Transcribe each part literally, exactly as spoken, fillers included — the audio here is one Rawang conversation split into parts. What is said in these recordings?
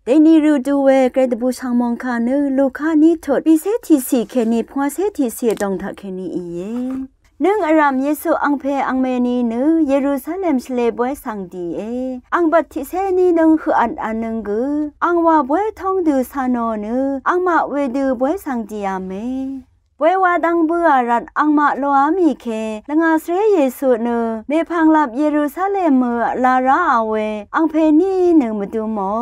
Dèní rø du we Gvray dvbù shv̀ng mòngkà nø Luka ní tut bìcé tiqcì kèní pvngwàcé tiqcì vdòng taq kèní íe. Nøng vrv̀m Yesu angpè angmèní nø Yerusalem shvlē bóy svng dìe. Ang bvt tiqcé ní nøng høqvt vnøng gø ang wà bóy tóng dø cà nò nø angmaq wedø bóy svng dìá mè. Bóy wá dv́ng bǿà rvt angmaq loá mì ke lvngà svré Yesu nø mèpv̀ng lap Yerusalem mø vla ráà we angpè níí nø mvdú mò.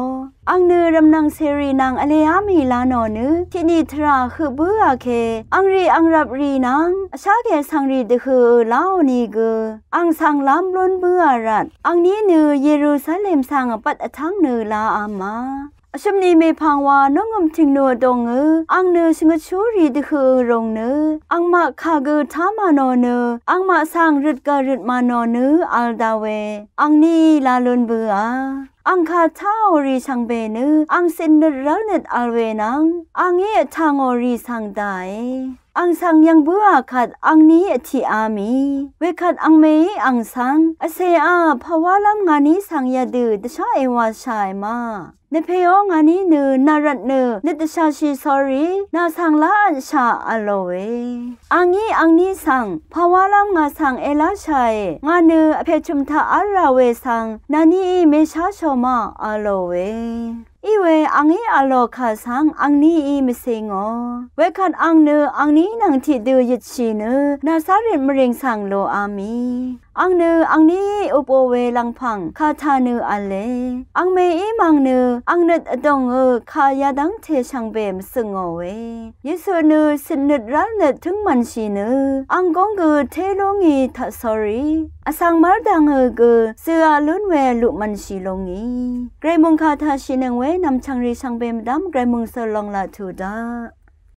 Ang nø rv̀mnv̀ng cèrì nvng vleá mì la nò nø tiqnì tvrà høq bǿà ke angrì angrvp rì nvng vshá kè svngrì dvhø̄ láò nìgø ang svng lám lún bǿà rvt angní nø Yerusalem svng bvt vtv́ng nø laá ma. Vshø̀mni mèpv̀ng wa nungø̀m tìngnu vdòngø ang nø shvngøtshúrì dvhø̄ rùng nø angmaq kà gø tá mà nò nø angmaq svng røt gà røt mà nò nø vl dà we angní la lún bǿà. Ang kà táò rì shvngbe nø ang citnøt rv́lnøt vl we nvng angí vtàngò rì svng dàe. Ang svng yv̀ng bǿà kvt angní vtiqá mì wekvt angmèí ang svng vcèá pàwálv́m ngàní svng yadø dvshá èwàshàe ma. Nvpèó ngàní nø nà rvt nø nøt dvshàshì sórí nà svng lá vtshà vlòe. Angí angní svng pàwálv́m ngà svng èláshàe ngà nø vpè chø̀m taq v́lrà we svng nàníí mèsháshò ma vlòe. Iwe angí vlò kà svng angníí mvcè ngò wekvt ang nø angní nvng tiqdø yøtshì nø Nazaret mvrìng svng loá mì. Ang nø angníí vpò we lvngpv̀ng kà tà nø v̄le. Angmèí mv̀ng nø ang nøt vdòngø kà yadv́ngte shvngbe mvsø̀ngòe. Yesu nø citnøt rv́lnøt tǿng mv̀nshì nø ang góng gø té lú ngì taq sórí vsvng mv́rdv̀ngø gø zøa lún we luq mv̀nshì lú ngì. Gvray mòngkà taq shìnøng we nv̀mchv̀ngrì shvngbe mvdv́m Gvray mòngsøl long laq tuq daq.